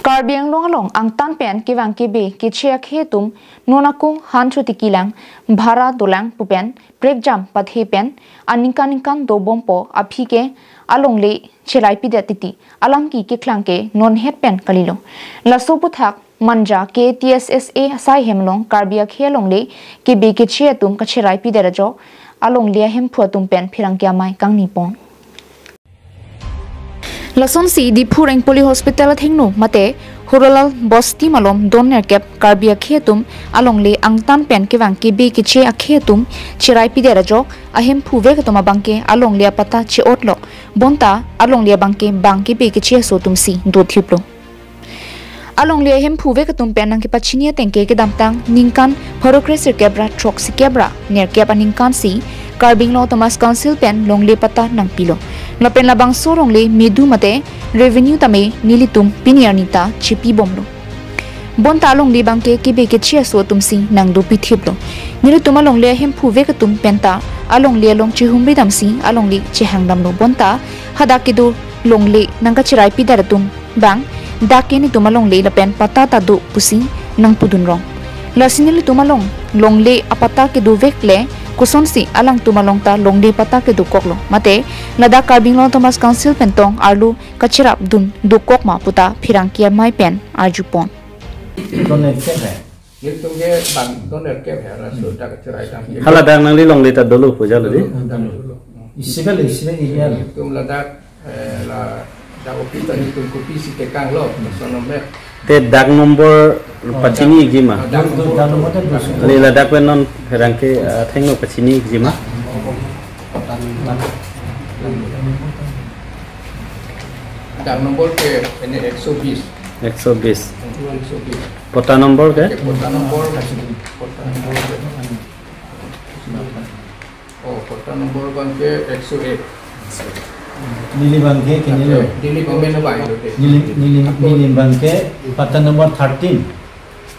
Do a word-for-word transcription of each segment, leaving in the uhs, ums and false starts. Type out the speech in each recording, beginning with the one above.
Karbi Anglong along angtan pen kevang kebe keche akhei atum non akung han chotiki lang, bhara dolang pu pen prekjam pathe pen aningkan ningkan dobompo aphi ke alongle cherai pidet titi alam ke keklang ke non het pen kalilo. Laso aputhak Manja K A T S S A asai hem along Karbi akhei alongle kebe keche atum kacherai pidet ajok alongle ahemphu atum pen pherangke amei kangni pon. Lasonsi Diphu Rengpoli Hospital athengno mate Huralal Bosti malom don nerkep Karbi akhei atum alongle angtan pen kevang kebe keche akhei atum cherai pidet ajok ahemphu vek atum abangke alongle apatta che-otlok, bonta alongle abangke bang kebe keche aso atumsi dothiplo. Alongle ahemphu vek atum pen nangkepachini ateng ke kedamtang ningkan pharo kre sirkep ra throksi kep ra nerkep aningkan si Karbi Anglong Autonomous Council pen longle patta nangpilo. Lapen labangso alongle medu mate revenue tame nelitum pini arni ta chepibomlo. Bonta alongle abangke kebe keche aso atumsi nangdopithiplo. Nelitum alongle ahemphu vek atum penta alongle along chehumri damsi alongle chehang damlo, bonta hadak kedo longle nangkacherai pidet atum bang dak ke netum alongle lapen patta ta do pusi nangpudun rong. Lasi nelitum along longle apatta kedo vek le kosonsi alangtum along ta longle patta kedokoklo, mate ladak Karbi Anglong Autonomous Council pen tong arlo kacherapdun dokok ma puta pherangke amei pen arjupon. Don nerkep he. Nelitum ke bang don nerkep he, laso dak cherai dam ke. Hala dak nangli longle ta dolo pu jalo di. Dam dolo. Isibe le, isibe area le. Nelitum ladak, eh, ladak office ta nelitum kopisi tekanglo, personal map. Te dak nombor pachini ikji ma. Dak nombor, dak nombor ta dolo. Kali ladak pen non pherangke, eh, athengno pachini ikji ma. Dak nombor ke ini ekso bis. Ekso bis. Ekso bis. Patta nombor ke? Patta nombor, patta nombor ke. Oh, patta nombor abangke ekso ek. Neli abangke ke neli. Neli abangke na bai lo te. Neli, neli, neli abangke patta nombor thirteen.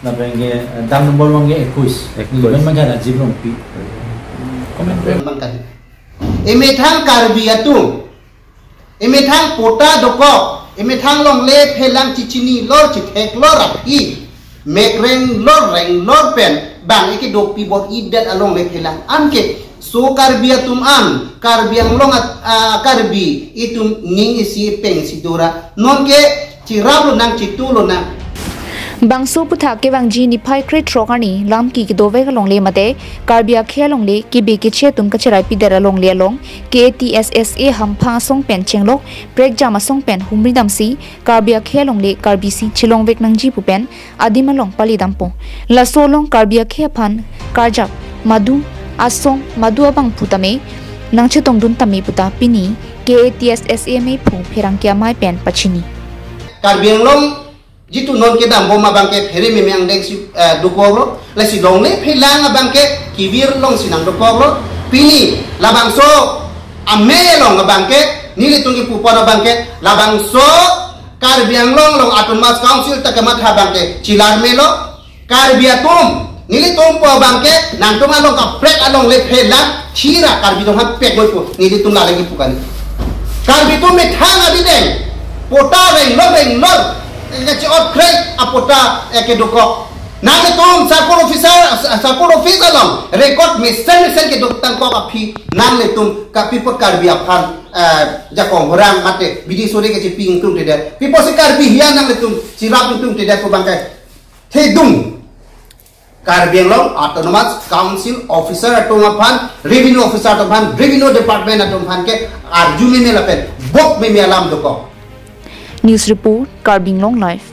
Lapen ke, eh, dak nombor abangke ekuis. Ekuis. Neli abang maja Rajiv Rongpi. Comment. Emethang Karbi atum, emethang patta dokok, emethang longle phelang chechinilor chetheklor aphi, mekreng lor reng lor pen bang eke dopi bor-idet alongle phelang. Anke so Karbi atum an, Karbi Anglong at-, ah, Karbi itum ning isi peng isi dora. Nonke cheraplo nang, chetulonang. Bangso aputhak kevangji niphai krethrok arni lam ke kedovek alongle mate Karbi akhei alongle kebe keche atum kacherai pidet alongle along K A T S S A hamphang asong pen chenglok prekjam asong pen humri damsi Karbi akhei alongle Karbi si chelongvek nangji pu pen adim along pali dampo. Laso along Karbi akhei aphan karjap madu asong madu abang putame nangchetongdun tame puta pini K A T S S A amei phu pherangke amei pen pachini. Karbi Anglong jitu non kedambom abangke phere meme angdeng si, eh, dokoklo, lasi longle phelang abangke kevir alongsi nangdokoklo, pini labangso amei along abangke, nelitum kepupon abangke, labangso Karbi Anglong along Autonomous Council ta kematha abangke chelar melo, Karbi atum, nelitum pu abangke, nangtum along kaprek alongle phelang, thira Karbi atum aphan pek noi pu, nelitum lale kipu kali. Karbi atum methang abideng, patta reng lor reng lor, eke che-ot krek apatta eke dokok. Nanglitum circle officer, circle office along record mesen mesen kedok tangkok aphi, nanglitum kapipo Karbi aphan, eh, jakong orang mate bidi sore kechepi ingtung tidak. Pipo si Karbi hian nanglitum cherap ingtung tidak pu abangke. Thedung Karbi Anglong Autonomous Council officer atum aphan, revenue officer atum aphan, revenue department atum aphan ke arju meme lapen bok meme alam dokok. News report, Karbi Anglong Live.